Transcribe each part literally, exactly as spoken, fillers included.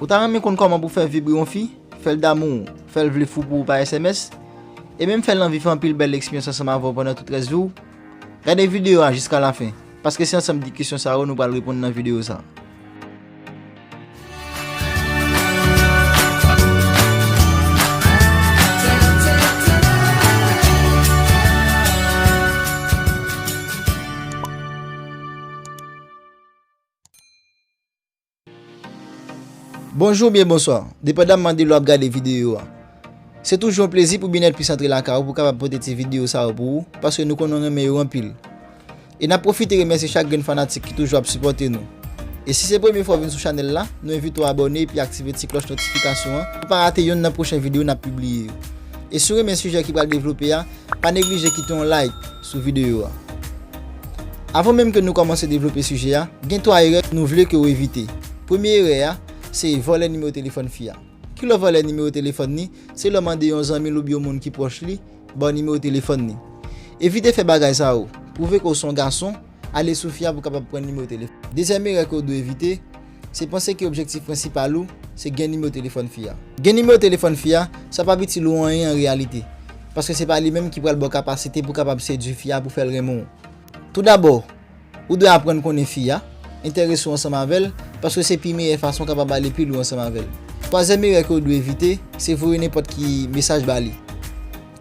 Ou ta renmen konn kòman pou fè vibre yon fi, fè l damou w, fè l vle fou pou ou pa S M S, e menm fè l anvi fè anpil bèl eksperyans ansanm avè w pandan tout rès vi w? Gade videyo a jiska lafen, paske se ansanm de kesyon sa yo nou pral reponn nan videyo sa. Bonjou oubyen bonswa, depandaman de lè w ap gade videyo a. Se toujou yon plezi pou Byenèt Plis antre lakay ou pou kapab pote ti videyo sa yo pou ou, paske nou konnen w renmen yo anpil. E n ap pwofite remèsye chak grenn fanatik ki toujou ap sipòte nou. E si se premye fwa w vin sou chanèl la, nou envite w abòne epi aktive ti klòch notifikasyon an pou pa rate yonn nan pwochen videyo n ap pibliye yo. E si w renmen sijè ki pral devlope a, pa neglije kite yon like sou videyo a. Avan menm ke nou kòmanse devlope sijè a, gen twa erè nou vle ke w evite. Premye erè a, se vòlè nimewo telefòn fi a. Kilè w vòlè nimewo telefòn ni, se lè w mande yon zanmi l oubyen yon moun ki pwòch li ba w nimewo telefòn ni. Evite fè bagay sa yo. Pwouve ke w se yon gason, ale sou fi a pou w kapab pran nimewo telefòn. Dezyèm erè ke w dwe evite, se panse ke objektif prensipal ou se gen nimewo telefòn fi a. Gen nimewo telefòn fi a, sa p ap itil ou anyen an reyalite, paske se pa li menm ki pral ba w kapasite pou w kapab sedui fi a pou fè l renmen w. Toudabò, ou dwe aprann konnen fi a, enterese w ansanm avè l, paske se pi meyè fason w kapab ale pi lwen ansanm avè l. Twazyèm erè ke w dwe evite, se voye nenpòt ki mesaj ba li.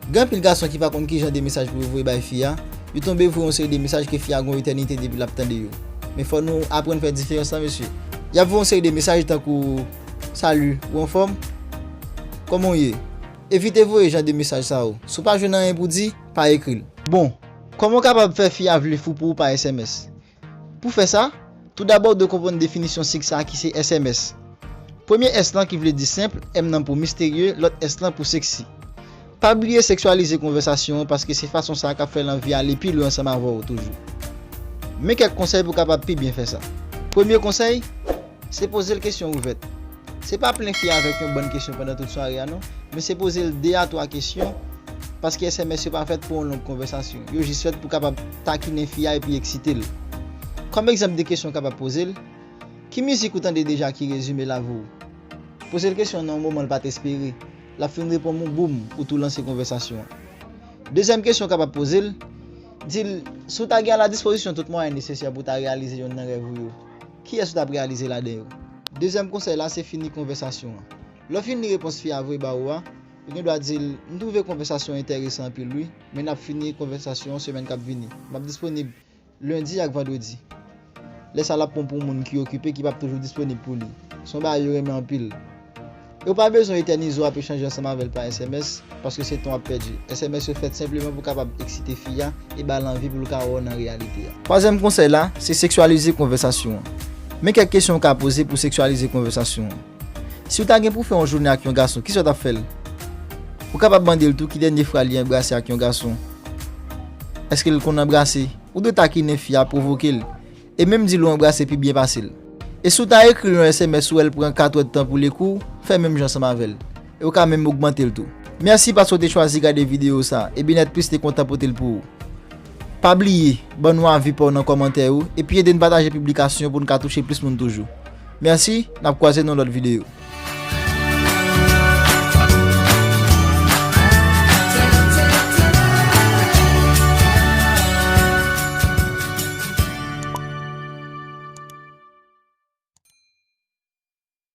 Gen anpil gason ki pa konn ki jan de mesaj pou yo voye bay fi a, yo tonbe voye yon seri de mesaj ke fi a gen yon etènite depi l ap tande yo. Men fò nou aprann fè diferans lan, mesye. Y ap voye yon seri de mesaj tankou, "Salut, ou anfòm? Kòman w ye?" Evite voye jan de mesaj sa yo. Si w pa jwenn anyen pou di, pa ekri l. Bon, kòman w kapab fè fi a vle fou pou ou pa S M S? Pou fè sa, toudabò w dwe konprann definisyon sig sa a ki se S M S. Premye S lan ki vle di senp, M nan pou misterye, lòt S lan pou seksi. Pa bliye seksyalize konvèsasyon an paske se fason sa a k ap fè l anvi ale pi lwen ansanm avè w toujou. Men kèk konsèy pou w kapab pi byen fè sa. Premye konsèy, se poze l kesyon ouvèt. Se pa plen fi a avèk yon bann kesyon pandan tout sware a non, men se poze l de a twa kesyon, paske S M S yo pa fèt pou yon long konvèsasyon, yo jis fèt pou kapab takinen fi a epi eksite l. Kòm egzanp de kesyon w kapab poze l, ki mizik ou tande deja ki rezime lavi w? Poze l kesyon nan yon moman l pa t espere. L ap fin reponn ou, boum, ou tou lanse konvèsasyon an. Dezyèm kesyon w kapab poze l, di l, si w ta gen a la dispozisyon tout mwayen nesesè pou w ta reyalize yonn nan rèv ou yo, kiyès ou t ap reyalize ladan yo? Dezyèm konsèy la se fini konvèsasyon an. Lè w fin li repons fi a voye ba ou a, ou gen dwa di l, "M twouve konvèsasyon an enteresan anpil wi, men n ap fini konvèsasyon an semèn k ap vini. M ap disponib lendi ak vandredi." Lè sa l ap bon pou moun ki okipe, ki p ap toujou disponib pou li. Se yon bagay yo renmen anpil. E w pa bezwen etènize w ap echanje ansanm avè l pa S M S, paske se tan w ap pèdi. S M S yo fèt senpleman pou kapab eksite fi a e ba l anvi pou l ka wè w nan reyalite a. Twazyèm konsèy la, se seksyalize konvèsasyon an. Men kèk kesyon w ka poze pou seksyalize konvèsasyon an. Si w ta gen pou fè yon jounen ak yon gason, kisa w t ap fè l? Ou kapab mande l tou ki dènye fwa li anbrase ak yon gason. Èske l konn anbrase? Ou dwe takinen fi a, pwovoke l, e menm di l ou anbrase pi byen pase l. E si w ta ekri l yon S M S ou wè l pran kat èdtan pou l ekri w, fè menm jan ansanm avè l. E w ka menm ogmante l tou. Mèsi paske w te chwazi gade videyo sa, e Byenèt Plis te kontan pote l pou ou. Pa bliye, ban nou avi pa w nan kòmantè yo, epi ede n pataje piblikasyon pou n ka touche plis moun toujou. Mèsi, n ap kwaze nan lòt videyo.